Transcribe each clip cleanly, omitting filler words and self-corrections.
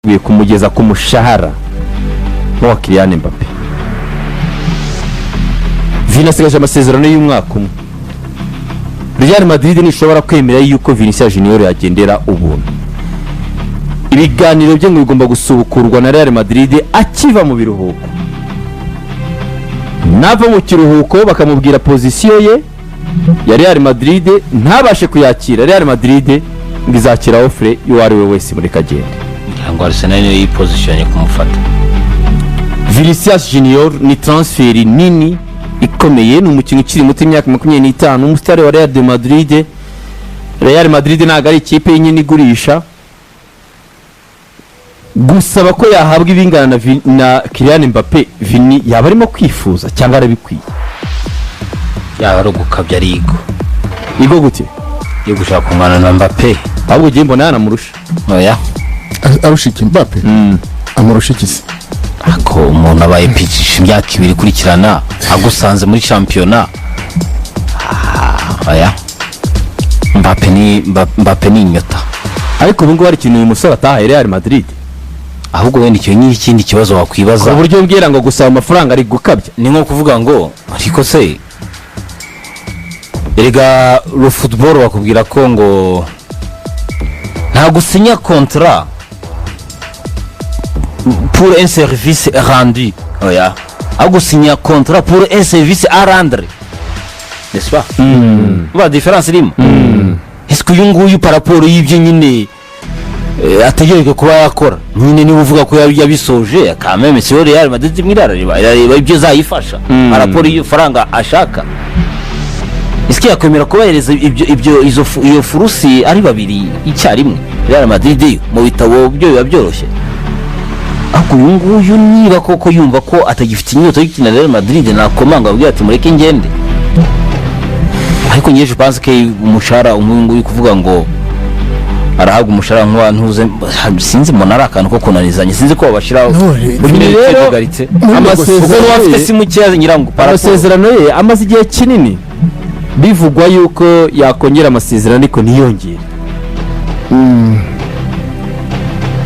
Yiteguye kumugeza ku mushahara nk'uwa Kylian Mbappe. Vini asigaje amasezerano y'umwaka umwe. Real Madrid ntishobora kwemera yuko Vinicius Junior yagendera ubuntu. Ibiganiro bye ngo bigomba gusubukurwa na Real Madrid akiva mu biruhuko. Nava mu kiruhuko bakamubwira position ye ya Real Madrid, ntabashe kuyakira, Real Madrid ngo izakira offre y'uwo ari we wese muri kagende. Ngira ngo Arsenal niyo yipozisiyonye kumufata. Vinicius Junior ni transfer nini ikomeye. Ni umukinnyi ukiri muto, imyaka 25, umusitari wa Real de Madrid. Real Madrid ntabwo ari ikipe nyine igurisha. Gusaba ko yahabwa ibingana na Kylian Mbappe, Vini yaba arimo kwifuza cyangwa arabikwiye? Yaba ari ugukabya, ari ego. Ego gute? Yo gushaka kungana na Mbappe. Ahubwo ugiye mbona yanamurusha. Oya. Arusha iki Mbappe? Amurusha iki se? Ako umuntu abaye picisha imyaka 2 ikurikirana agusanze muri shampiyona. Ah, oya, Mbappe ni inyota. Ariko ubu ngubu hari ikintu uyu musore atahaye Real Madrid. Ahubwo wenda icyo ni ikindi kibazo wakwibaza. Ku buryo mbwira ngo gusaba amafaranga ari gukabya. Ni nko kuvuga ngo ariko se erega le football bakubwira ko ngo ntabwo usinya contrat pour un service rendu, oya, ahubwo usinya contrat pour un service à rendre, n'est-ce pas? Uba différence irimo, est-ce que uyu nguyu par rapport y'ibyo nyine ategerejwe kuba yakora nyine, niba uvuga ko yabisoje quand même, si Real Madrid imwe irareba ibyo izayifasha par rapport y'ifaranga ashaka, est-ce que yakwemera kubahereza ibyo iyo furusi ari babiri icyarimwe? Real Madrid yo mu bitabo byo biba byoroshye. Ariko uyu nguyu niba koko yumva ko atagifite inyota yo gukina Real Madrid, nakomanga abwira ati: "Mureke ngende." Ariko ngewe je pense que umushahara uyu nguyu kuvuga ngo arahabwa umushahara nk'uwa ntuze, sinzi, mbona ari akantu ko kunanizanya, sinzi ko babashyiraho. No, nyine rero, bitegaritse amasezerano kuko n'uwo afite ye- si mukeya nyirango par rapport. Amasezerano ye amaze igihe kinini bivugwa yuko yakongera amasezerano, ariko ntiyongere.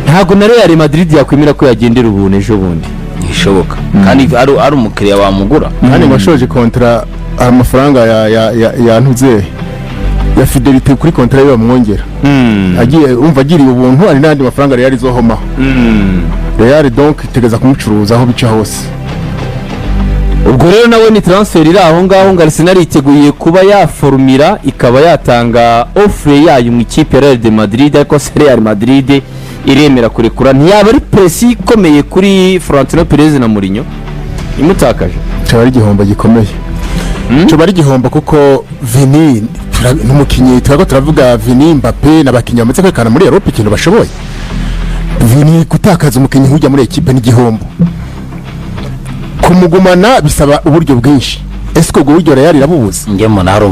Ntabwo na Real Madrid yakwemera ko yagendera ubuntu ejo bundi. Ntishoboka, kandi ari umukiriya wamugura. Kandi ngo ashoje contrat, amafaranga ya ntuze ya fidélité kuri contrat ye bamwongera. Agiye, umva, agiriye ubuntu, hari n'andi mafaranga Real izohomaho. Real donc itegeza kumucuruza aho bica hose. Ubwo rero nawe ni transfer iri aho ngaho, ngo Arsenal yiteguye kuba yaforumira ikaba yatanga offre yayo mu ikipe ya Real de Madrid. Ariko se Real Madrid iremera kurekura? Ntiyaba ari pression ikomeye kuri Florentino Perez na Mourinho imutakaje? Cyaba ari igihombo gikomeye, cyaba ari igihombo, kuko Vini n'umukinnyi turabwo turavuga, Vini, Mbappe n'abakinnyi bamaze kwerekana muri Europe ikintu bashoboye. Vini, gutakaza umukinnyi nk'ujya muri ekipe n'igihombo. Kumugumana bisaba uburyo bwinshi. Ese ubwo buryo Real irabubuze? Njye mbona hari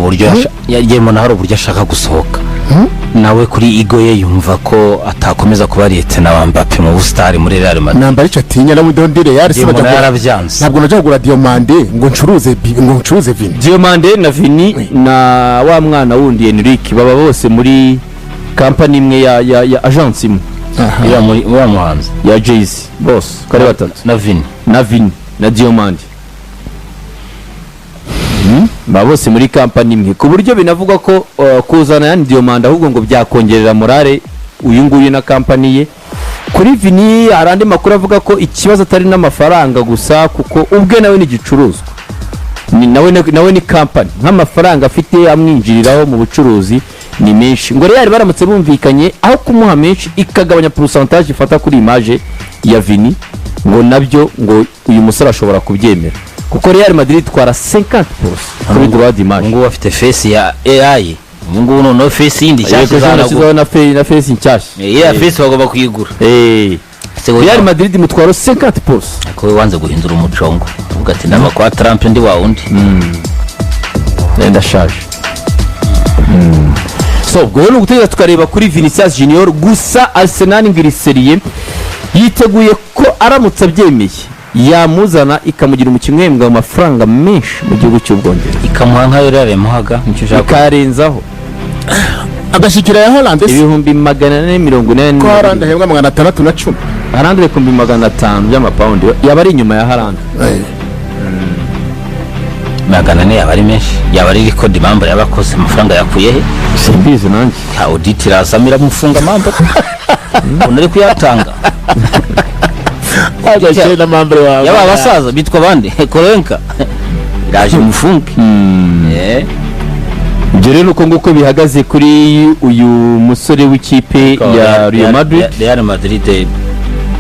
uburyo ashaka gusohoka nawe. Kuri ego ye yumva ko atakomeza kuba lieutenant wa Mbappe mu busitari muri Real Madrid. Nambara icyo atinya nawe ndi Real Njye mbona yarabyanze. Ntabwo najya kugura Diomande ngo ncuruze Vini. Diomande na Vini na wa mwana wundi Enrique baba bose muri kampani imwe ya agence imwe. Uriya muhanzi. Ya Jay-Z, bose uko ari batatu. Na Vini. Na Vini na Diomande baba bose muri kampani imwe, ku buryo binavugwa ko kuzana yani Diomande ahubwo ngo byakongerera morale uyu nguyu na kampani ye. Kuri Vini hari andi makuru avuga ko ikibazo atari n'amafaranga gusa, kuko ubwe nawe ni igicuruzwa. Nawe ni kampani, nk'amafaranga afite amwinjiriraho mu bucuruzi ni menshi. Ngo Real baramutse bumvikanye, aho kumuha menshi ikagabanya pourcentage ifata kuri image ya Vini, ngo nabyo ngo uyu musore ashobora kubyemera, kuko Real Madrid itwara 50% kuri droit d'image. Ubu ngubu afite face ya AI, ubu ngubu noneho face yindi nshyashya. Yego, ejo izanagura. nashyizeho na face nshyashya. Iya face bagomba kuyigura. Real Madrid mutwaro 50%. Ariko we wanze guhindura umucongo, uvuga ati: "Ndava kwa Trump, ndi wa wundi." Ndashaje. So ubwo rero ni ugutegereza tukareba kuri Vinicius Junior. Gusa Arsenal ngo iri sérieux, yiteguye ko aramutse abyemeye yamuzana, ikamugira umukinnyi uhembwa amafaranga menshi mu gihugu cy'Ubwongereza. Ikamuha nkayo rero yamuhaga, nicyo ushaka? Ikayarenzaho. Agashikira ya Haaland se? 482,000. Ko Haaland ahembwa 610. Haaland 500,000 by'amapawundi, yaba ari inyuma ya Haaland. 400 yaba ari menshi, yaba ari record. Membre yabakoze amafaranga yakuye he? Simbizi nanjye. Ka audit irazamo iramufunga membre ukuntu ari kuyatanga. Agakeye na membre wawe. Yaba abasaza bitwa bande korenka iraje mufunge. Ibyo rero uko nguko bihagaze kuri uyu musore w'ikipe ya Real Madrid. Real Madrid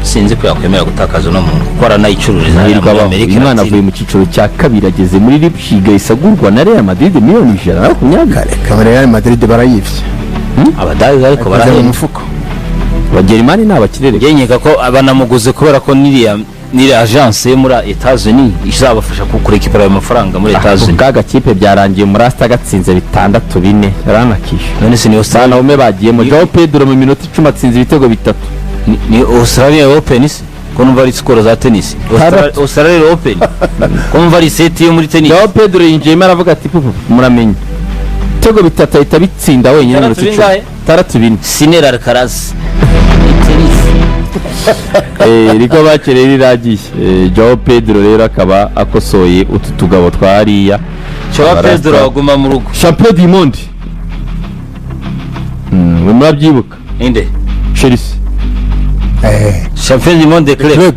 sinzi ko yakwemera gutakaza uno muntu kuko aranayicururiza hariya Amahirwe muri abaho. Amerika Uyu mwana Latine. avuye mu cyiciro cya kabiri ageze muri Leipzig, ahise agurwa na Real Madrid miliyoni 120. Kare Real Madrid barayivye. Abadage ariko Bakoze mu barahenda. mufuko. Abagerimani ni abakire reka. Njye nkeka ko banamuguze kubera ko niriya agence yo muri Etats-Unis izabafasha kurekipera ayo mafaranga muri Etats-Unis. Bwa gakipe byarangiye umurasta gatsinze 6-4, yaranakishe. None se ni Australia? Bana bagiyemo Joao Pedro mu minota 10 atsinze ibitego bitatu. Ni Australia Open se ko numva ari score za tennis? Australia Open ko numva ari set yo muri tennis? Joao Pedro yinjiyemo aravuga ati pupu, muramenye, ibitego bitatu ahita bitsinda wenyine mu minota Itandatu 10. bingahe? 6-4. Sinner Alcaraz ni tennis. Riko bakereye riragiye. Joao Pedro rero akaba akosoye utu tugabo twa hariya. Joao Abarasta. Pedro aguma mu rugo. Champion du monde, mwe murabyibuka. Inde? Chelsea. Champion du monde club. Club.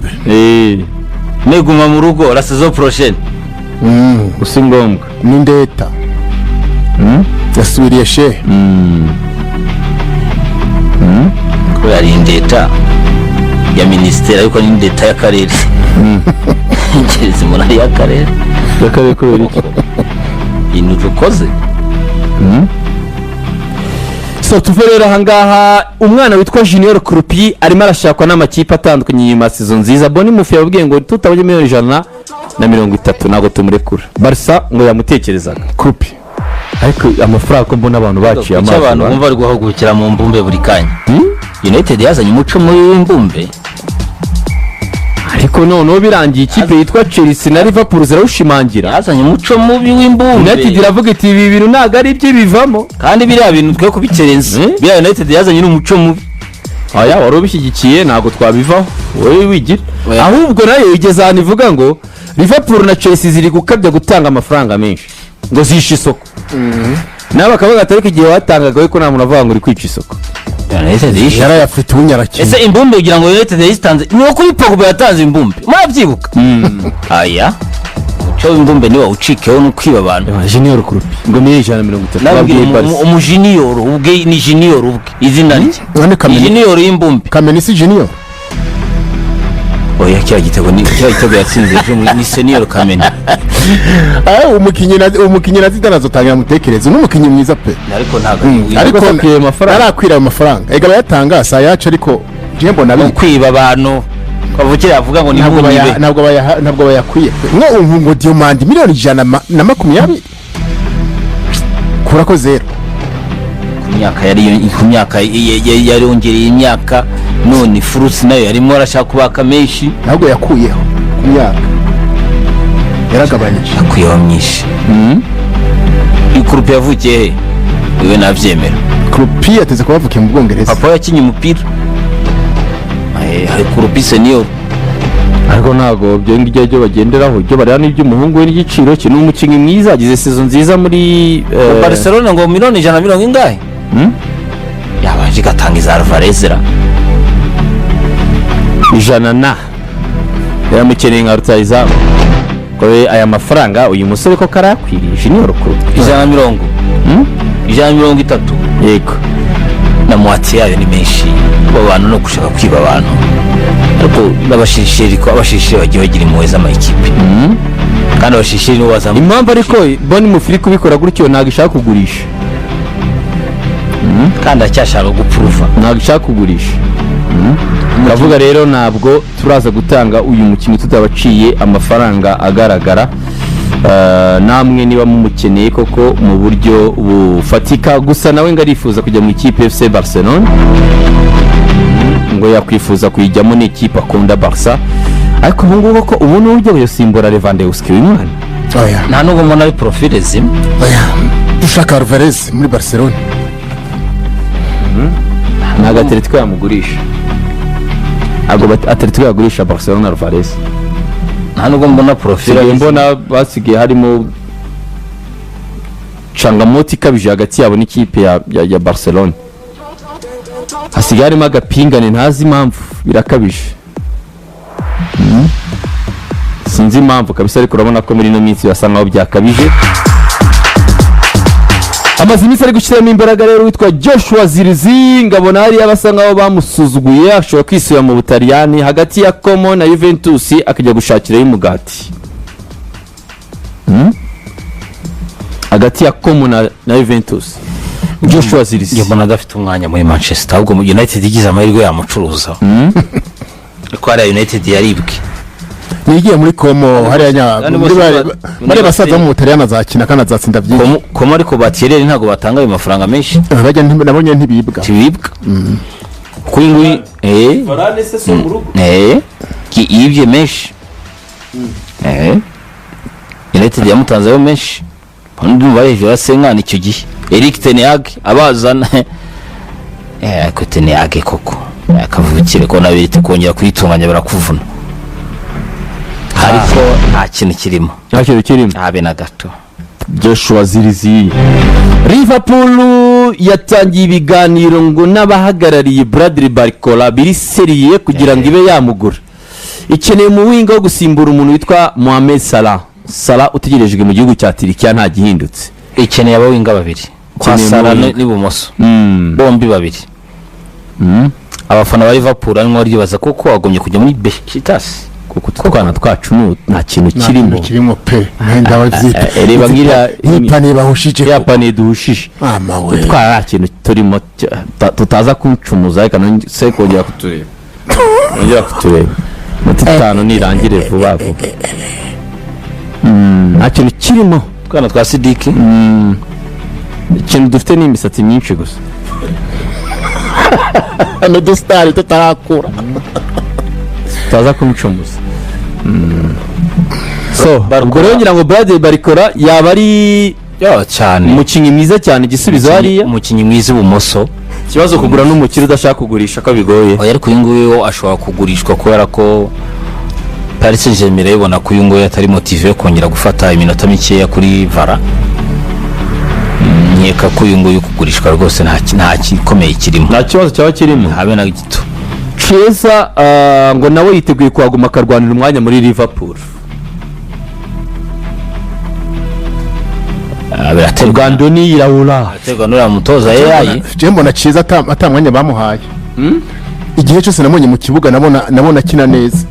Neguma mu rugo la saison prochaine. Usi ngombwa. N'indeta yasubiriye she. Kubera ari indeta ya minisiteri ariko ni indeta y'akarere, keretse umuntu ari iy'akarere. Y'akarere kubera iki? Ibintu dukoze. So tuve rero ahangaha. Umwana witwa Junior Kroupi arimo arashakwa n'amakipe atandukanye nyuma ya saison nziza. Bournemouth yababwiye ngo tutabonye miliyoni 130 ntabwo tumurekura. Barca ngo yamutekerezaga. Kroupi. Ariko amafaranga ko mbona abantu baciye Kuki amazi abantu ba? bumva bari guhagurukira mu mbumbe buri kanya? United yazanye umuco mubi w'imbumbe. Ariko noneho birangiye ikipe yitwa Chelsea na Liverpool zirawushimangira. Yazanye umuco mubi w'imbumbe. United iravuga iti ibi bintu ntabwo ari ibyo, bivamo. Kandi biriya bintu twe kubikerenza. Biriya United yazanye ni umuco mubi. Aya wari ubishyigikiye, ntabwo twabivaho, wowe wigira. Oya. Ahubwo nayo igeze ahantu ivuga ngo Liverpool na Chelsea ziri gukabya gutanga amafaranga menshi ngo zishe isoko, nawe bakavuga ati ariko igihe watangaga we ko nta muntu avuga ngo uri kwica isoko? United yishe. Yarayafite ubunyarakinnyi. Ese imbumbe kugira ngo United yayitanze ni uko kuri Pogba yatanze imbumbe, murabyibuka? Aya umuco w'imbumbe niwo ucikeho no kwiba abantu. Junior Kroupi ngo miliyoni 130 Nababwira babwiye Barca. Umujiniyoro ubwe ni junior ubwe, izina rye None ni Kameni junior y'imbumbe. Kameni si junior? Oya, kiriya gitego ni kiriya gitego yatsinze ejo ni senior Kameni. Umukinnyi na Zidane azotangira mutekereze, ni umukinnyi mwiza pe. Ariko ntabwo ariko Ariko akwiye amafaranga. Arakwira ayo mafaranga ega bayatanga si ayacu, ariko njye mbona no kwiba abantu kavukire avuga ngo ni ntabwo munyibe. Ntabwo bayakwiye pe. Nko ubu ngo Diomande miliyoni 120, kurako zero. Ku myaka yari ku myaka yarongereye imyaka, none furusi nayo yarimo arashaka kubaka menshi. Ntabwo yakuyeho, ku myaka yaragabanije. Yakuyeho myinshi. Kroupi yavukiye he? Iwe nabyemera. Kroupi yateze kuba yavukiye mu Bwongereza. Papa we yakinnye umupira. Hari Kroupi senior. Ariko ntabwo ibyo ngibyo byo bagenderaho, ibyo bareba n'iby'umuhungu we n'igiciro cye. Ni umukinnyi mwiza, agize saison nziza muri Barcelona ngo miliyoni ijana na mirongo ingahe? Yabanje igatanga iza Alvarez ra. Ijana na yaramukeneye nka rutayizamu ko aya mafaranga uyu musore ko karayakwiriye Junior Kroupi. 130, 130. Yego. Na moitié yayo ni menshi. Abo bantu no gushaka kwiba abantu, ariko n'abashisheri ko abashisheri bagiye bagira impuhwe z'amakipe, kandi abashisheri nibo bazamu. Impamvu ariko Bournemouth iri kubikora gutyo, ntabwo ishaka kugurisha. Kandi aracyashaka gupuruva. Ntabwo ishaka kugurisha. Ndavuga rero ntabwo turaza gutanga uyu mukinnyi tutabaciye amafaranga agaragara. Namwe niba mumukeneye koko mu buryo bufatika. Gusa nawe ngo arifuza kujya mu ikipe FC Barcelona, ngo yakwifuza kuyijyamo, ni ikipe akunda Barca. Ariko ubu ngubu ko ubu ni uburyo busimbura Lewandowski uyu mwana? Oya. Nta nubwo mbona ari profile zimwe. Oya, dushaka Alvarez muri Barcelona. Ntabwo Atletico yamugurisha, ntabwo Atletico yagurisha Barcelona Alvarez. Nta nubwo mbona profil. Sigaye mbona basigaye harimo changamoto ikabije hagati yabo n'ikipe ya Barcelona. Hasigaye harimo agapingane, ntazi impamvu, birakabije. Sinzi impamvu kabisa, ariko urabona ko muri ino minsi basa nkaho byakabije. Amaze iminsi ari gushyiramo imbaraga rero witwa Joshua Zirkzee. Ngabona hariya basa nkaho bamusuzuguye, ashobora kwisubira mu Butaliyani hagati ya Como na Juventus, akajya gushakirayo umugati. Hagati ya Como na Juventus, Joshua Zirkzee. Njye mbona adafite umwanya muri Manchester, ahubwo mu United igize amahirwe yamucuruza, ariko hariya United yaribwe. Nigiye muri Como hariya nya Kandi muri bose bari basaza mu Butaliyani, azakina kandi azatsinda byinshi. Como ariko batiyereri ntabwo batanga ayo mafaranga menshi. Bajya nabonye ntibibwa. Tibibwa kuri nguyu. Varane se si mu rugo? Yibye menshi. United yamutanzeho menshi. Ndumva ari hejuru ya senkani icyo gihe Eric ten Hag abazana. Ariko ten Hag koko akavukire ko nabirite kongera kuyitunganya barakuvuna, ariko nta kintu kirimo. Nta kintu kirimo. Habe na gato. Joshua Zirkzee, Liverpool yatangiye ibiganiro ngo n'abahagarariye Bradley Barcola biri sérieux kugira ngo ibe yamugura. Ikeneye umuwinga wo gusimbura umuntu witwa Mohamed Salah. Salah utegerejwe mu gihugu cya Turikiya nta gihindutse. Ikeneye abawinga babiri kwa Ikeneye Salah umuwinga. n'ibumoso bombi babiri. Abafana ba Liverpool arimo baribaza koko wagombye kujya muri Besiktas. Kuko utwo twana twacu nta kintu Nta kirimo. kintu kirimo pe, ndababyita. Reba nk'iriya nk'ipaniye bahushije. Iriya paniye duhushije. Mama we! Twara nta kintu turimo, tutaza kuncumuza. Reka se kongera kutureba, kongera kutureba iminota 5 nirangire vuba vuba. Nta kintu kirimo. Twana twa Sidiki. Ikintu dufite ni imisatsi myinshi gusa. N'udusitari tutarakura. Tutaza kumucumuza. So ubwo rero ngira ngo Bradley Barcola yaba ari yo cyane umukinnyi mwiza cyane, igisubizo hariya. Umukinnyi mwiza ibumoso. Ikibazo kugura n'umukire udashaka kugurisha ko bigoye. Oya, ariko uyu nguyu wo ashobora kugurishwa kubera ko Paris Saint-Germain irabibona ko uyu nguyu atari motivé yo kongera gufata iminota mikeya kuri Vara. Nkeka ko uyu nguyu kugurishwa rwose nta gikomeye kirimo. Nta kibazo cyaba kirimo. Habe na gito. Chiesa ngo nawe yiteguye kuhaguma akarwanira umwanya muri Liverpool. Biraterwa. Bwandoni Iraola. Biraterwa n'uriya mutoza AI. Je mbona Chiesa ata mwanya bamuhaye. Igihe cyose nabonye mu kibuga nabona akina neza,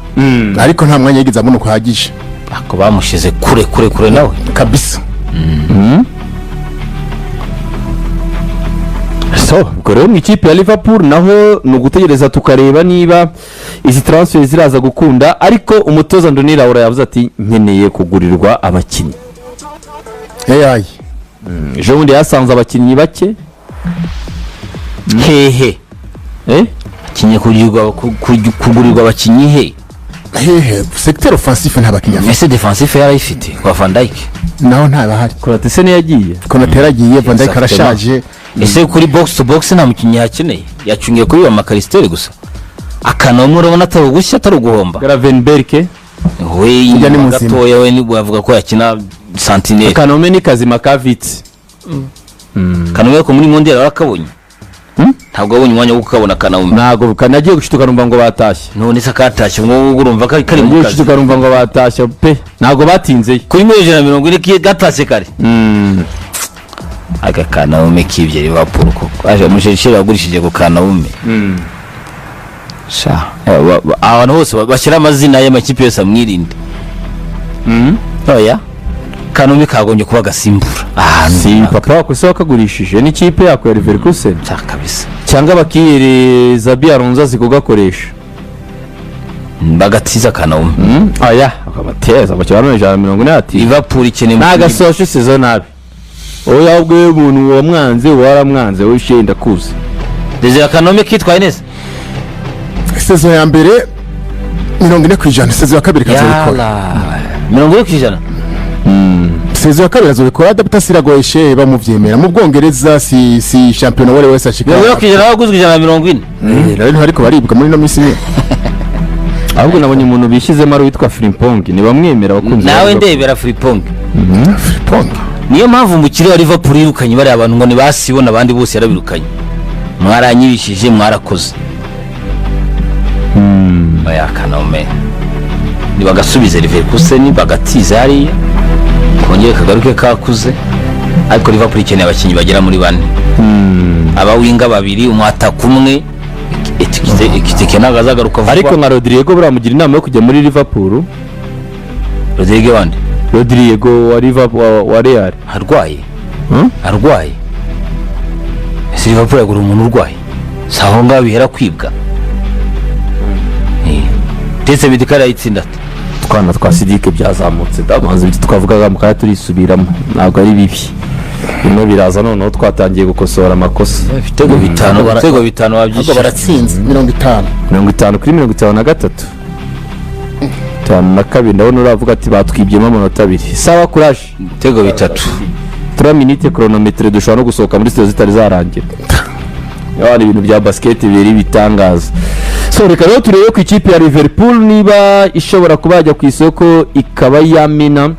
ariko nta mwanya yigeze abona uhagije. Ako bamushyize kure kure kure nawe. Kabisa. So ubwo rero mu ikipe ya Liverpool naho ni ugutegereza tukareba niba izi transfer ziraza gukunda, ariko umutoza Andoni Iraola yavuze ati: "Nkeneye kugurirwa abakinnyi." AI. Ejo bundi yasanze abakinnyi bake. Hehe? Eh? Akeneye kugurirwa abakinnyi he? Hehe? Secteur offensif nta bakinnyi afite. Ese defensif yarayifite kwa Van Dijk? Naho ntabahari. Konate se niyagiye? Konate yaragiye, Van Dijk Exactement. arashaje. Ese kuri box to box nta mukinnyi yakeneye? Yacungiye kuri ba Mac Allister gusa. Akanoma urabona atari ugushya, atari uguhomba. Gravenberch. We Ujya ni inyuma muzima. gatoya, we nibwo yavuga ko yakina sentinelle. Kanome ni kazima kavitse. Kanome ko muri Mondial warakabonye? Ntabwo wabonye umwanya wo kukabona Kanome. Ntabwo kanagiye gushutuka, numva ngo batashye. None se akatashye ubwo ngubwo urumva kari mu Nagiye kazi? gushutuka numva ngo batashye pe, ntabwo batinzeyo. Kuri muri 140 gatashye kare. Aka Kanome kibye Liverpool koko, aje umushishiro yagurishije ku Kanome. Sha abantu bose bashyira amazina y'amakipe yose amwirinde. Oya, Kanome kagombye kuba gasimbura ahantu Si runaka. papa wako se wakagurishije n'ikipe yako ya Leverkusen? Cya kabisa. Cyangwa bakiyereza Xabi Alonso azi kugakoresha. Bagatiza Kanome. Aya akabateza abakinnyi 140 ati Liverpool ikeneye umukinnyi. Nagasoje saison nabi. Oya, ubwo iyo umuntu wamwanze waramwanze, wowe ushiye ndakuzi. Desire, Kanome kitwaye neza. Saison ya mbere 40%, saison ya kabiri ikazabikora. Yala, 40%. Saison ya kabiri azobikora. Adaptation iragoye she, bamuvyemera mu Bwongereza si shampiyona wari wese ashika. 40% waguzwe 140. Rero ntibariko baribwa muri ino minsi nyene. Ahubwo nabonye umuntu bishyizemo ari uwitwa Frimpong, ntibamwemera abakunzi ba Nawe Liverpool. ndebera Frimpong. Frimpong. Niyo mpamvu umukire wa Liverpool yirukanye bariya bantu ngo ntibasibona, abandi bose yarabirukanye. Mwaranyibishije, mwarakoze. Oya kanome, nibagasubize Leverkusen bagatiza hariya, kongere kagaruke kakuze. Ariko Liverpool ikeneye abakinnyi bagera muri bane, abawinga babiri, umwataka umwe. Ekitike ntabwo azagaruka vuba. Ariko nka Rodrigo buriya inama yo kujya muri Liverpool. Rodrigo wande? Rodrigo wa Liverpool, wa Real. Arwaye. Hmm? Arwaye. Ese Liverpool yagura umuntu urwaye? Si aho ngaho bihera kwibwa. Test médical yayitsinda ate? Twana twa Sidike byazamutse ndabanza, ibyo twavugaga mu kanya turisubiramo, ntabwo ari bibi, bimwe biraza noneho twatangiye gukosora amakosa. Ibitego bitanu, ibitego bitanu Ahubwo wabyishyura. Baratsinze 50. 50 kuri 53, 52. Ndabona uravuga ati batwibyemo amanota abiri. Sawa, kuraje. Ibitego bitatu. 3 minutes chronomètre, dushobora no gusohoka muri studio zitari zarangira. Hari ibintu bya basket bibiri bitangaza. So reka rero turebe ku ikipe ya Liverpool niba ishobora kuba yajya ku isoko ikaba yamena,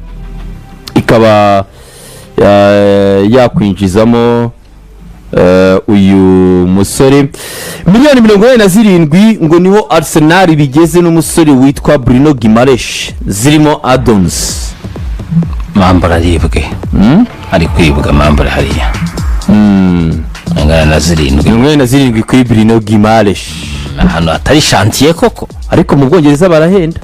ikaba yakwinjizamo uyu musore. Miliyoni 47 ngo niho Arsenal bigeze n'umusore witwa Bruno Guimaraes, zirimo add-ons. Mambara aribwe, ari kwibwa mambara hariya angana na zirindwi. 47 kuri Bruno Guimaraes. Ahantu hatari chantier koko. Ariko mu Bwongereza barahenda.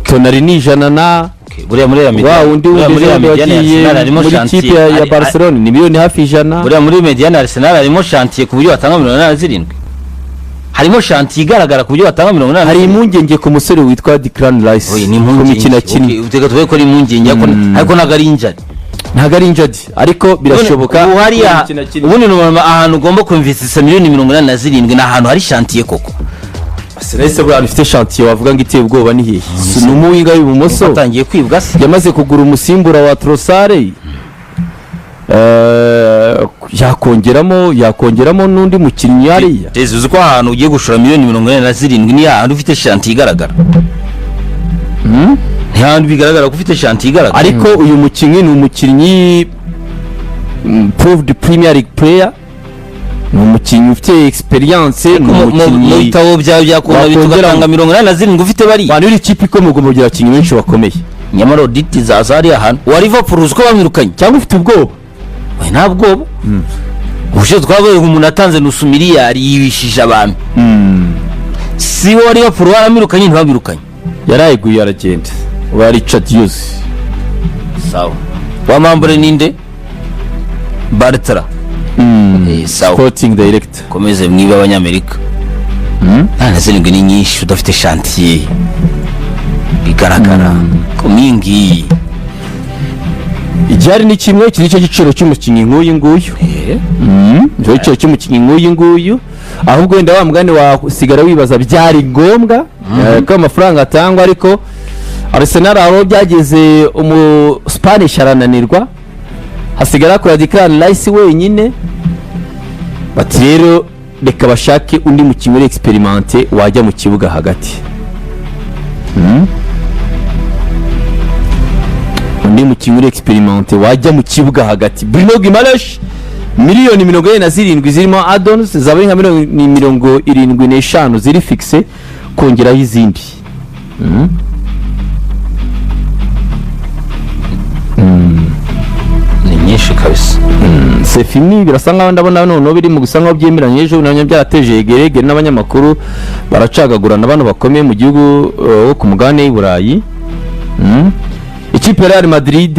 Tonali ni ijana na Okay, buriya muri ya wa médiane, wundi buriya wundi muri ya ejo bundi médiane ya wagiye Arsenal harimo muri chantier. kipe ya Barcelona ni miliyoni hafi 100. Buriya muri médiane ya Arsenal harimo chantier ku buryo batanga 87? Harimo chantier igaragara ku buryo batanga 87? Hari impungenge ku musore witwa Declan Rice Oye, ni ku impungenge. mikino akinnye. Okay, reka tuvuge ko ari impungenge, ariko ntabwo ari injury. Ntabwo ari injury, ariko birashoboka Ubu hariya ku mikino akinnye. Ubundi ni ahantu ugomba kumvisisa miliyoni 87, ni ahantu hari chantier koko. Arsenal se buriya ifite chantier wavuga ngo iteye ubwoba ni hehe? Si ni umuwinga w'ibumoso? Batangiye kwibwa se? Yamaze kugura umusimbura wa Trossard, yakongeramo n'undi mukinnyi hariya. Tezi, uzi ko ahantu ugiye gushora miliyoni 87 ni ahantu ufite chantier igaragara? Ni ahantu bigaragara ko ufite chantier igaragara. Ariko uyu mukinnyi ni umukinnyi proved Premier League player, ni umukinnyi ufite experience, ni Mu umukinnyi bitabo byawe byakunda tugatanga 87 ufite bariya. Bantu iri ikipe ikomeye, ugomba kugira abakinnyi benshi bakomeye. Nyamara audit zaza hariya hantu wa Liverpool, uzi ko bamwirukanye? Cyangwa ufite ubwoba? We, nta bwoba. Ubushize twavuye umuntu atanze nusu miliyari yibishije abantu, si we wa Liverpool baramwirukanye? Ntibamwirukanye. Yarayiguye aragenda wa Richard Hughes. Sawa, wa mambure ninde? Bartra. Sawa. Sporting director. Komeze mwibe abanyamerika. Nta zirindwi ni nyinshi udafite chantier bigaragara ko mingi. Igihari ni kimwe, iki nicyo giciro cy'umukinnyi nk'uyu nguyu. Nicyo giciro cy'umukinnyi nk'uyu nguyu. Ahubwo wenda wa mugani wasigara wibaza byari ngombwa ko amafaranga atangwa, ariko Arsenal aho byageze umu Spanish arananirwa, hasigara kuri Declan Rice wenyine. Bati rero reka bashake undi mukinnyi uri expérimenté wajya mu kibuga hagati. Undi mukinnyi uri expérimenté wajya mu kibuga hagati, Bruno Guimaraes, miliyoni 47 zirimo add-ons, zaba ari nka miliyoni 75 ziri fixe, kongeraho izindi. Ni nyinshi kabisa. C'est fini, birasa nkaho ndabona noneho biri mu gusa nkaho byemeranye. Ejo nabyo byarateje egeregere n'abanyamakuru baracagagurana, bano bakomeye mu gihugu wo ku mugabane w'i Burayi. Ikipe ya Real Madrid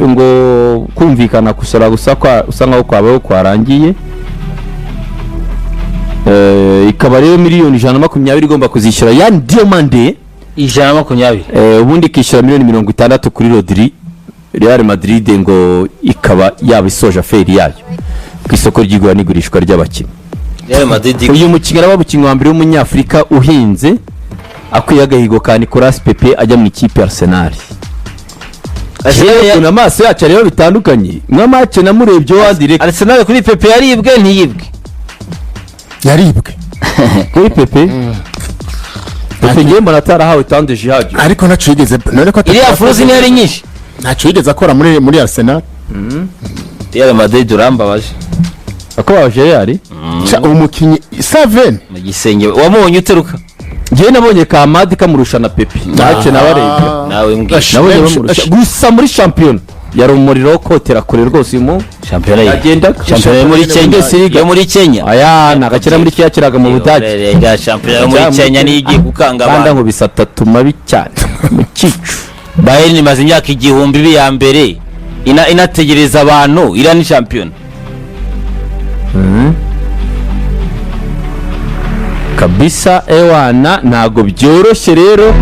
ngo kumvikana gusora gusa kwa usa nkaho kwabaho kwarangiye. Ikaba rero miliyoni 120 igomba kuzishyura Yan Diomande. 120. Ubundi ikishyura miliyoni 60 kuri Rodri. Real Madrid ngo ikaba yaba isoje affaire yayo ku isoko ry'igura n'igurishwa ry'abakinnyi. Real Madrid. Uyu mukinnyi araba umukinnyi wa mbere w'umunyafurika uhinze akwiye agahigo ka Nicolas Pepe ajya mu ikipe ya Arsenal. Ukuntu amaso yacu areba bitandukanye, nka match namurebye wandireka. Arsenal kuri Pepe yaribwe, ntiyibwe? Yaribwe. Kuri Pepe, Pepe ngewe mbona atarahawe tandeje ihagije. Ariko ntacyo yigeze, none ko Iriya furuzi ntiyari nyinshi. Ntacyo yigeze akora muri Arsenal. Real Madrid urambabaje. Ako babaje Real. Ca umukinnyi Saven. Mu gisenge wamubonye uteruka. Ngewe nabonye Kamadi kamurusha na Pepe, ntacyo nabarebye. Nawe mbwira. Nabonye bamurusha gusa muri shampiyona, yari umuriro wo kotera kure rwose uyu mu Shampiyona ye? Yagendaga. Shampiyona yo muri Kenya? Bundesliga. Yo muri Kenya? Aya ni agakina muri kenya, yakinaga mu Budage. Ya shampiyona yo muri Kenya niyo igiye gukanga kandi abantu. Ngo bisa atatu mabi cyane mu cyicu. Bayern imaze imyaka 1000 iba iya mbere, inategereza abantu, iriya ni shampiyona. Kabisa ewana, ntabwo byoroshye rero.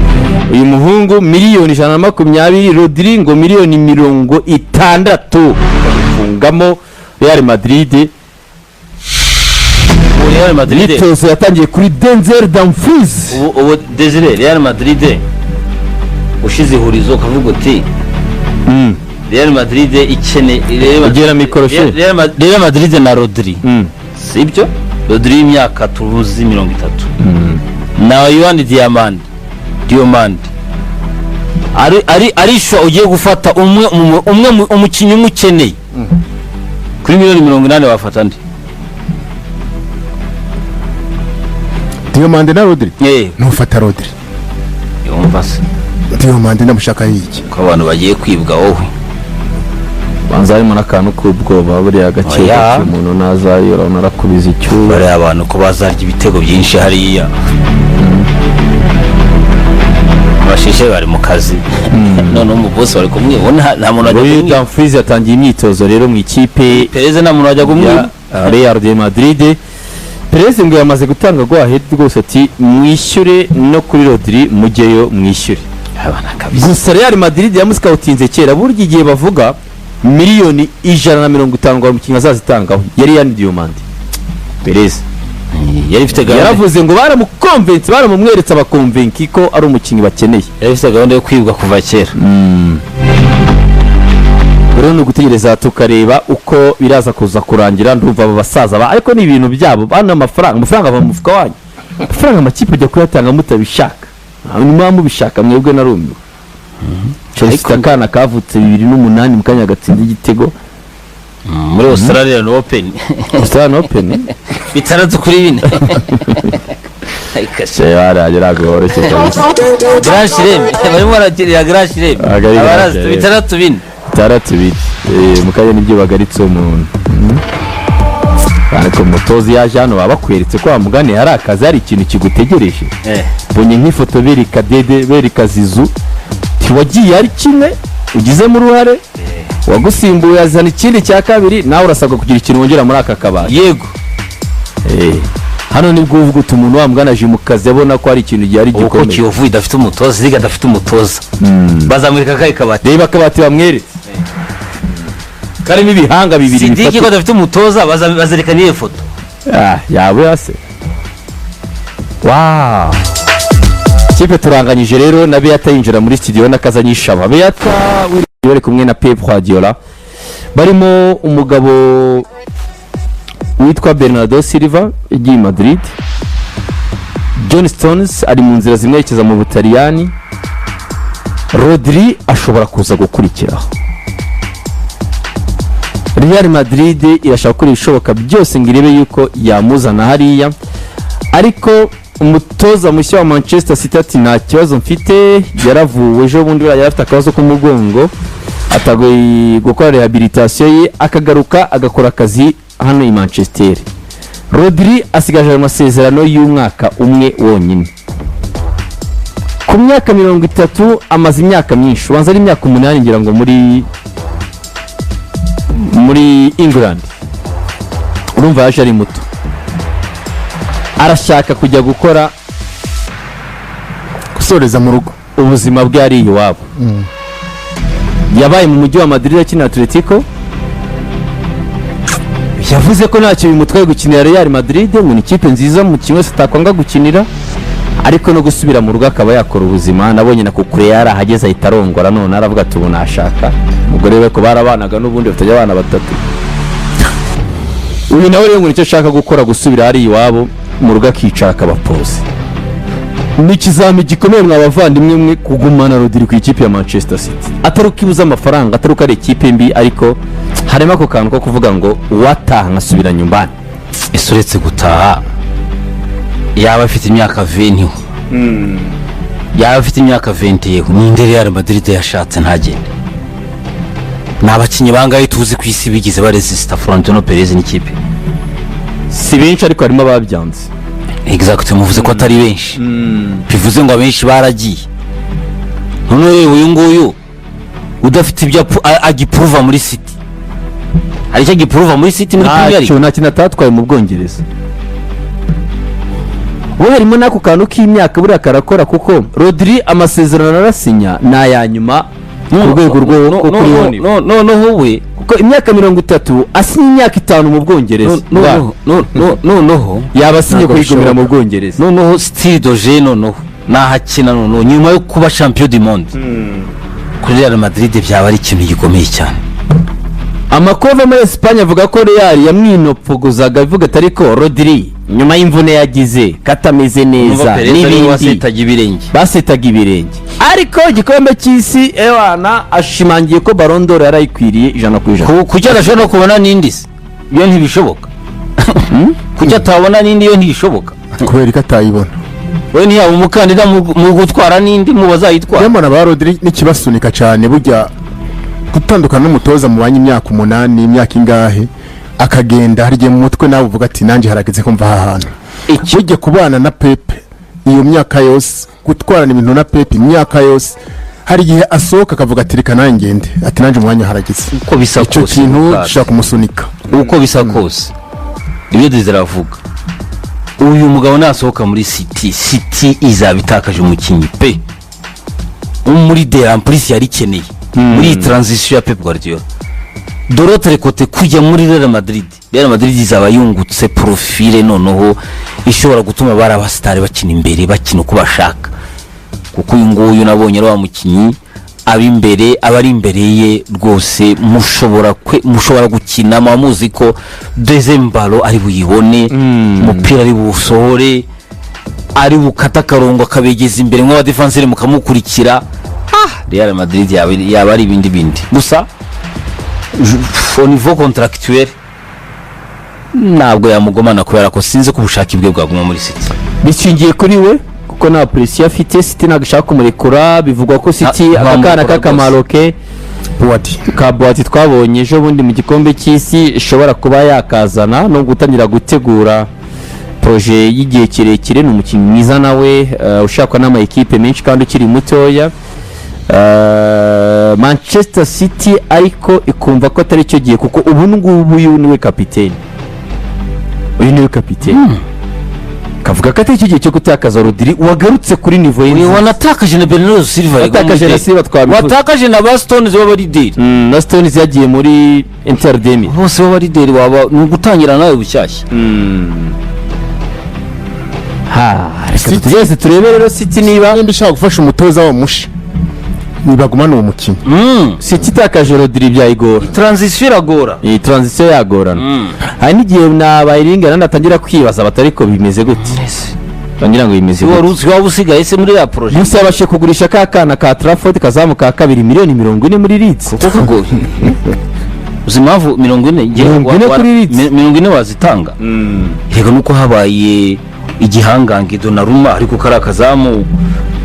Uyu muhungu miliyoni 120, Rodri ngo miliyoni 60, bakabifungamo Real Madrid. Ubu Real Madrid Imyitozo yatangiye kuri Denzel Dumfries. Ubu Desire, Real Madrid ushize ihurizo ukavuga uti Real Madrid ikeneye Real Madrid- Ugera mikoro, she. Real Madrid na Rodri, sibyo? Rodri y'imyaka turuzi 30 na Yohani Diomande ari shwa, ugiye gufata umwe umukinnyi umwe ukeneye kuri miliyoni 80, wafata nde? Diomande na Rodri? Eh. Ntufata Rodri. Yumva se? Diomande ndamushaka yiki? Ko abantu bagiye kwibwa wowe. Banza harimo n'akantu k'ubwoba buriya gake. Oya. Gake umuntu nazayo urabona arakubiza icyuya. Bariya abantu ko bazarya ibitego byinshi hariya, abashishe bari mu kazi, noneho umubosi bari kumwibona, nta muntu wajya Uyu kumwiba. Dumfries yatangiye imyitozo rero mu ikipe Perez nta muntu wajya kumwiba. ya Real de Madrid. Perez ngo yamaze gutanga go ahead rwose, ati mwishyure no kuri Rodri, mujyeyo mwishyure. Abana kabisa. Gusa Real Madrid yamusikawutinze kera. Burya igihe bavuga miliyoni 150 ngo umukinnyi azazitangaho, yari Yan Diomande Perez. Yari ifite gahunda. Yaravuze ngo baramukonvensi, baramumweretse, abakonvenki ko ari umukinnyi bakeneye. Yari ifite gahunda yo kwibwa kuva kera. Rero ni ugutegereza tukareba uko biraza kuza kurangira. Ndumva aba basaza ariko ni ibintu byabo bano, amafaranga ava mu mufuka wanyu, amafaranga amakipe ajya kuyatanga mutabishaka, hanyuma mubishaka mwebwe narumiwe. Chelsea ifite akana kavutse 2008, mu kanya gatsinda igitego. Muri Australian Open. Australian Open. 6-4. Ntabwo yoroshye kabisa. Grand Chelem barimo barakinira Grand Chelem. Ntabwo ari Grand Abarazi Chelem. 6-4. 6-2. Mu kanya nibyo bagaritse umuntu. Ariko umutoza yaje hano, baba bakweretse ko wamugani hari akazi, hari ikintu kigutegereje. Mbonye nk'ifoto bereka Dede, bereka Zizu, ntiwagiye ari kimwe ugizemo uruhare, wagusimbuye azana ikindi cya kabiri, nawe urasabwa kugira ikintu wongera muri aka kabati. Yego. Hano nibwo uvuga uti umuntu wamugana aje mu kazi abona ko hari ikintu gihari Ubu ko gikomeye. Kiyovu idafite umutoza, Liga idafite umutoza, bazamurika akahe kabati? Reba akabati bamweretse karimo ibihanga bibiri Sidiki ko bifatika. adafite umutoza, bazerekana iyo foto. Ah, yaba yase wow. Kipe turanganyije rero na Beata yinjira muri studio n'akazanyishaba. Beata bari kumwe na Pep Guardiola, barimo umugabo witwa Bernardo Silva yagiye i Madrid, John Stones ari mu nzira zimwerekeza mu Butaliyani, Rodri ashobora kuza gukurikiraho. Real Madrid irashaka gukora ibishoboka byose ngo irebe yuko yamuzana hariya, ariko umutoza mushya wa Manchester City ati nta kibazo mfite. Yaravuwe ejo bundi, buriya yari afite akabazo k'umugongo, atagoye gukora rehabilitation ye, akagaruka agakora akazi hano i Manchester. Rodri asigaje ayo masezerano y'umwaka umwe wonyine ku myaka 30. Amaze imyaka myinshi, ubanza ari imyaka 8 ngira ngo muri England. Urumva yaje ari muto, arashaka kujya gukora Gusoreza mu rugo. Ubuzima bwe ari iwabo. Yabaye mu mujyi wa Madrid akina Atletico. Yavuze ko ntacyo bimutwaye gukinira Real Madrid, ngo ni ikipe nziza mu kimwe wese atakwanga gukinira. Ariko no gusubira mu rugo akaba yakora ubuzima. Nabonye na Cucurella yarahageze ahita arongora, none aravuga ati ubu nashaka umugore we, ko barabanaga n'ubundi bafite abana batatu. Uyu nawe rero ngo nicyo ashaka gukora, gusubira hariya iwabo mu rugo akicara akaba posé. Ni ikizami gikomeye mwa bavandimwe mwe, kugumana Rodri ku ikipe ya Manchester City, atari uko ibuze amafaranga, atari uko ari ikipe mbi, ariko harimo ako kantu ko kuvuga ngo uwataha nkasubira nyumbani. Ese uretse gutaha, yaba afite imyaka 20, yaba afite imyaka 20, ninde Real Madrid yashatse ntagende? Ni abakinnyi bangahe tuzi ku isi bigize baresisita Florentino Perez n'ikipe? Si benshi, ariko harimo ababyanze. Exact, muvuze ko atari benshi, bivuze ngo abenshi baragiye. None reba uyu nguyu udafite ibyo agipuruva muri City. Hari icyo agipuruva muri City, muri Premier Ntacyo. League? Nta kintu atatwaye mu Bwongereza. We harimo n'ako kantu k'imyaka buriya karakora, kuko Rodri amasezerano arasinya ni aya nyuma ku rwego rwo kuri woni. Noneho we Kuko imyaka 30, asinya imyaka 5 mu Bwongereza, noneho yaba asinye Ntabwo kwigumira mu bishoboka. Bwongereza. Noneho style de jeu, noneho nahakina, noneho nyuma yo kuba champion du monde kuri Real Madrid, byaba ari ikintu gikomeye cyane. Amakuru ava muri Esipanye avuga ko Real yamwinopfuguzaga avuga ati ariko Rodri nyuma y'imvune yagize katameze neza n'ibindi. Wasetaga ibirenge. Basetaga ibirenge, ariko igikombe cy'isi ewana ashimangiye ko Ballon d'Or yarayikwiriye 100%. Kuki adashobora no kubona n'indi se? Iyo ntibishoboka. Kuki atabona n'indi? Iyo ntibishoboka. Kubera ko atayibona? We ntiyaba umukandida mu gutwara n'indi, mu bazayitwara? Nyamara ba Rodri n'ikibasunika cyane burya, gutandukana n'umutoza mubanye imyaka 8, imyaka ingahe, akagenda, hari igihe mu mutwe nawe uvuga ati nanjye harageze ko mva aha hantu. Burya kubana na Pep iyo myaka yose, gutwarana ibintu na Pep imyaka yose, hari igihe asohoka akavuga ati reka nanjye ngende, ati nanjye umwanya harageze. Uko bisa Icyo kose, kintu Lucas. gishobora kumusunika. Uko bisa kose, ibyo Desire avuga, uyu mugabo nasohoka muri City, City izaba itakaje umukinnyi pe muri de yari ikeneye muri iyi transition ya Pep Guardiola. De l'autre côté, kujya muri Real Madrid, Real Madrid izaba yungutse profil noneho ishobora gutuma bari abasitari bakina imbere, bakina uko bashaka, kuko uyu nguyu nabonye ari wa mukinnyi aba imbere, aba ari imbere ye rwose mushobora gukina muba muzi ko deuxième ballon ari buyibone, umupira ari buwusohore, ari bukate akarongo akabegeza imbere nk'abadefanseri mukamukurikira. Real Madrid yaba ari ibindi bindi. Gusa au niveau contractuel ntabwo yamugomana, kubera ko sinzi ko ubushake bwe bwaguma muri City. Bishingiye kuri we, kuko nta pression afite. City ntabwo ishaka kumurekura. Bivugwa ko City aka kana ntibamurekura. k'akamaro ke Buwadi. Ka Buwati twabonye ejo bundi mu gikombe cy'isi ishobora kuba yakazana no gutangira gutegura projet y'igihe kirekire. Ni umukinnyi mwiza nawe, ushakwa n'ama ekipe menshi kandi ukiri mutoya. Manchester City ariko ikumva ko atari cyo gihe, kuko ubu ngubu uyu niwe kapiteni, uyu niwe kapiteni, kavuga ko atari cyo gihe cyo gutakaza Rodri wagarutse kuri niveau ye Uyu nziza. Wanatakaje na Bernardo Silva. Watakaje na Silva, twabivuze. Watakaje na ba Stones b'abalideri. Na Stones yagiye muri Inter de Milan. Bose b'abalideri, waba ni ugutangira nawe bushyashya. Ha, reka dutegereze turebe rero City niba Nimba ishaka gufasha umutoza wa musha, ntibagumane uwo mukinnyi. City itakaje Rodri byayigora. Transition iragora. Iyi transition yagorana. Hari n'igihe na bayiringa nandi atangira kwibaza bati ariko bimeze gute, bagira ngo bimeze Wari gute? uzi waba usigaye se muri ya projet? Gusa yabashije kugurisha ka kana ka Trafford kazamuka kabiri, miliyoni 40 muri Leeds. Kuko kagoye. Uzi impamvu 40? 40 kuri Leeds. 40 wazitanga yego, nuko habaye igihangange Donnarumma, ariko kari akazamu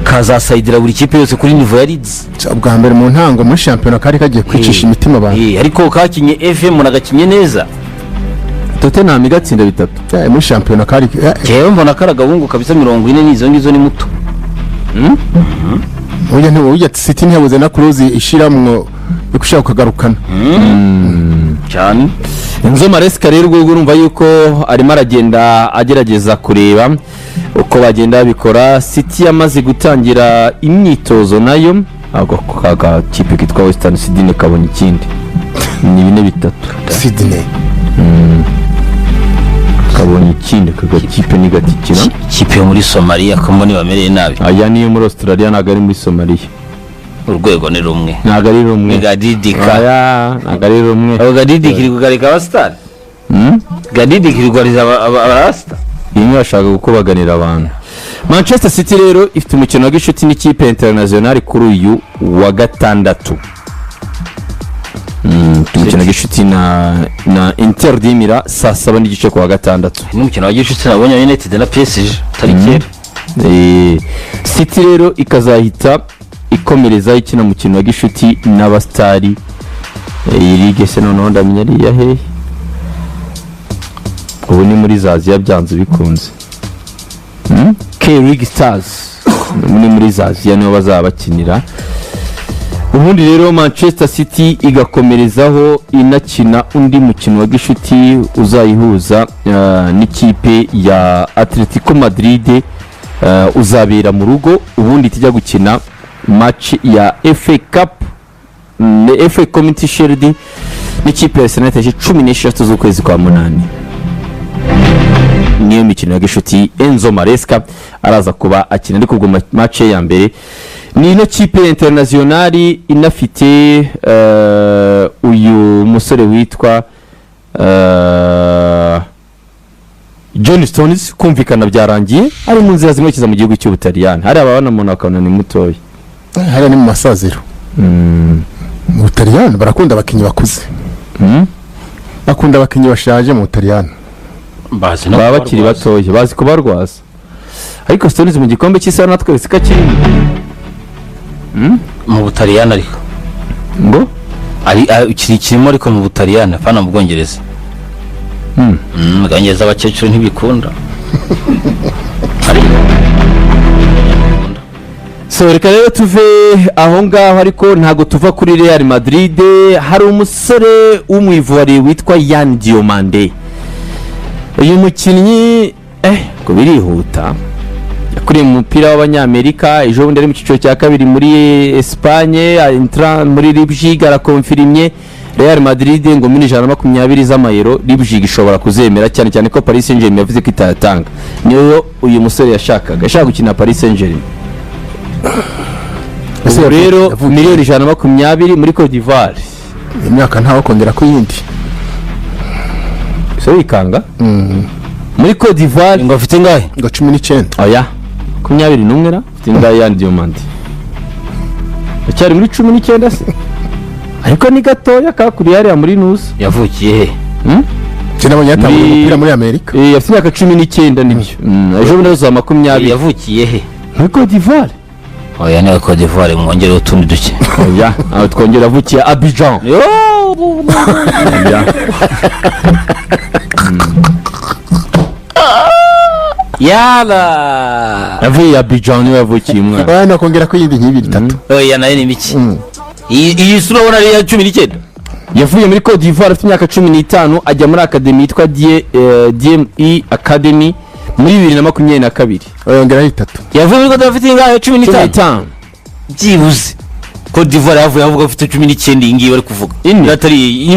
kazasayidira buri kipe yose kuri niveau ya Leeds. Bwa mbere mu ntango muri shampiyona kari kagiye kwicisha imitima abantu. Ariko kakinye FM nagakinye neza. Tottenham igatsinda 3. Muri shampiyona kari Jewe mbona kari agahungu kabisa, 40 n'izo ngizo ni muto. Burya burya City ntiyabuze na clause ishiramwo yo gushaka kukagarukana. Cyane. Enzo Maresca rero ubwo urumva yuko arimo aragenda agerageza kureba uko bagenda babikora. City yamaze gutangira imyitozo nayo, ako kakipe kitwa Western Sydney kabonye ikindi, ni 4-3. Sydney. Kabonye. Kindi aka gakipe ni gatikira. Ikipe yo muri Somaliya ko mbona bamereye nabi. Aya niyo muri Australia, ntabwo ari muri Somaliya. Urwego ni rumwe. Ntabwo ari rumwe. Ni Gadidika. Aya ntabwo ari rumwe. Abo Gadidika iri kugarika abasitari. Gadidika iri kugarika abasitari. Iyi bashaka gukubaganira abantu. Manchester City rero ifite umukino wa gishuti n'ikipe International kuri uyu wa gatandatu. Ifite umukino wa gishuti na Inter de Milan saa 7:30 ku wa gatandatu. N'umukino wa gishuti nabonye United na PSG utari kera. City rero ikazahita ikomereza ikina umukino wa gishuti n'abasitari. Iyi ligue se noneho ndamenya ari iya hehe? Ubu ni muri za Aziya byanze bikunze. K League Stars ni muri za Aziya niho bazaba bakinira. Ubundi rero Manchester City igakomerezaho inakina undi mukino wa gishuti uzayihuza n'ikipe ya Atletico Madrid, uzabera mu rugo. Ubundi tijya gukina match ya FA Cup, FA Community Shield n'ikipe ya Arsenal tariki 16 z'ukwezi kwa munani. Niyo mikino ya gishuti Enzo Maresca araza kuba akina, ariko ubwo match ye ya mbere ni ino kipe ya International inafite uyu musore witwa John Stones. Kumvikana byarangiye, ari mu nzira zimwerekeza mu gihugu cy'Ubutaliyani. Hari ababona umuntu bakabona ni mutoya. Hariya ni mu masaziro. Mu Butaliyani barakunda abakinnyi bakuze. Bakunda abakinnyi bashaje mu Butaliyani. Bazi no baba bakiri kubarwaza. Batoya bazi kubarwaza, ariko Stones mu gikombe cy'isi natweretse ko akiri Mu Butaliyani ariko ngo ari kirimo, ariko mu Butaliyani apana mu Bwongereza. Mu Bwongereza abakecuru ntibikunda. Ariko So reka rero tuve aho ngaho, ariko ntabwo tuva kuri Real Madrid. Hari umusore w'umwivuwari witwa Yan Diomande. Uyu mukinnyi ngo birihuta, yakuriye mu mupira w'Abanyamerika. Ejo bundi ari mu cyiciro cya kabiri muri Espagne, entra muri Leipzig, arakonfirimye. Real Madrid ngo miliyoni 120 z'amayero Leipzig ishobora kuzemera, cyane cyane ko Paris Saint-Germain yavuze ko itayatanga. Niyo uyu musore yashakaga, yashaka gukina Paris Saint-Germain. Ese Ubu rero miliyoni 120 muri Cote d'Ivoire. Imyaka ntawe kongera ku yindi. So wikanga muri Cote d'Ivoire. Ngo afite ingahe? Ngo 19. Oya, 21 ra afite ingahe? Yan Diomande acyari muri 19 se? Ariko ni gatoya kakuriye hariya muri nusa. Yavukiye he? Njye nabonye yatanguye umupira muri Amerika. Afite imyaka 19 nibyo. Ejo bundi azuza 20. Yavukiye he? Muri Cote d'Ivoire. Oya, niba Cote d'Ivoire mwongereho utundi duke. Oya, aho twongera avukiye Abidjan. Oya. Yala. Yavuye Abidjan niwe yavukiye umwana. Oya, nakongera ku yindi nk'ibiri itatu. Oya, nayo ni mike. Iyi sura ubona ari iya 19. Yavuye muri Cote d'Ivoire afite imyaka 15, ajya muri academy yitwa DME Academy muri 2022. Oya, yongeraho itatu. Yavuye muri Cote d'Ivoire afite ingahe? Cumi Cumi n'itanu. n'itanu. Byibuze Cote d'Ivoire yavuye avuga afite 19. Iyi ngiyi bari kuvuga Ine. niba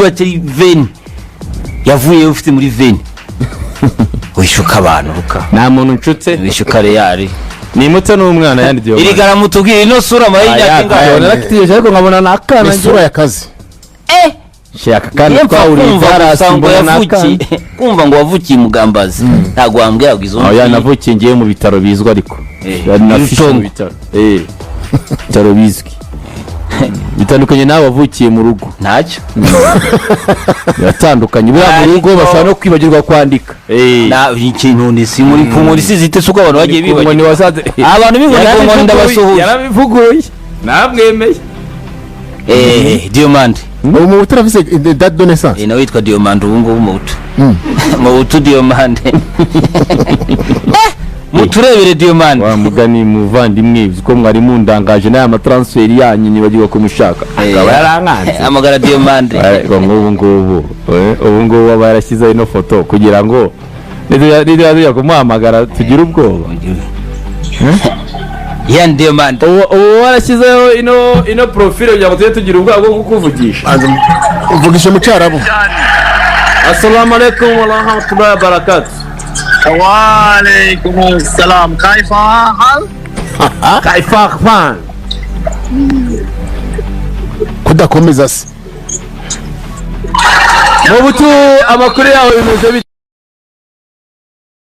atari 20, yavuye ufite muri 20. Wishuka abantu ruka. Nta muntu ncutse. Wishuka Real. Ni muto n'umwana yandi Iri Diomande. garamutubwira ino sura amaye y'imyaka ingahe? Nkabona narakitegereje ariko nkabona ni akana. Ni isura y'akazi. Shaka kandi Iyo mpfa twahuriye kumva Dallas gusa ngo mbona ni yavukiye akana. Kumva ngo wavukiye Mugambazi, ntabwo wambwira ngo izo Oya, navukiye ngiye mu bitaro bizwi ariko. Yari na fiche mu Rutongo. bitaro. Bitaro bizwi bitandukanye nawe wavukiye mu rugo. Ntacyo. Biratandukanye buriya mu rugo Ariko- bashobora no kwibagirwa kwandika. Na ikintu ni si muri ku nkoni isize ite? Uko abantu bagiye Ku nkoni bibagirwa. wasanze Abantu b'inkoni, ku nkoni ndabasuhuje. Yarabivuguruye, namwemeye. Diomande. Ubu mu buto urafise date de naissance. Nawe witwa Diomande ubu ngubu mu butu Diomande. Muturebere Diomande. Wa mugani muvandimwe, uzi ko mwari mundangaje n'aya matransferi yanyu nibagirwa kumushaka akaba yarankanze. Amagara Diomande. Ariko nk'ubu ngubu ubu ngubu aba yarashyizeho ino foto kugira ngo nitujya tujya kumuhamagara tugire ubwoba. Yan Diomande. Ubu warashyizeho ino profile kugira ngo tujye tugira ubwoba bwo kukuvugisha. Uvugisha mu Cyarabu. Assalamu alaikum wa rahmatullahi wa barakatuh. وعليكم السلام، كيف حال؟ Kaifa. Kudakomeza se? Mu butu, amakuru yawe bimeze bite?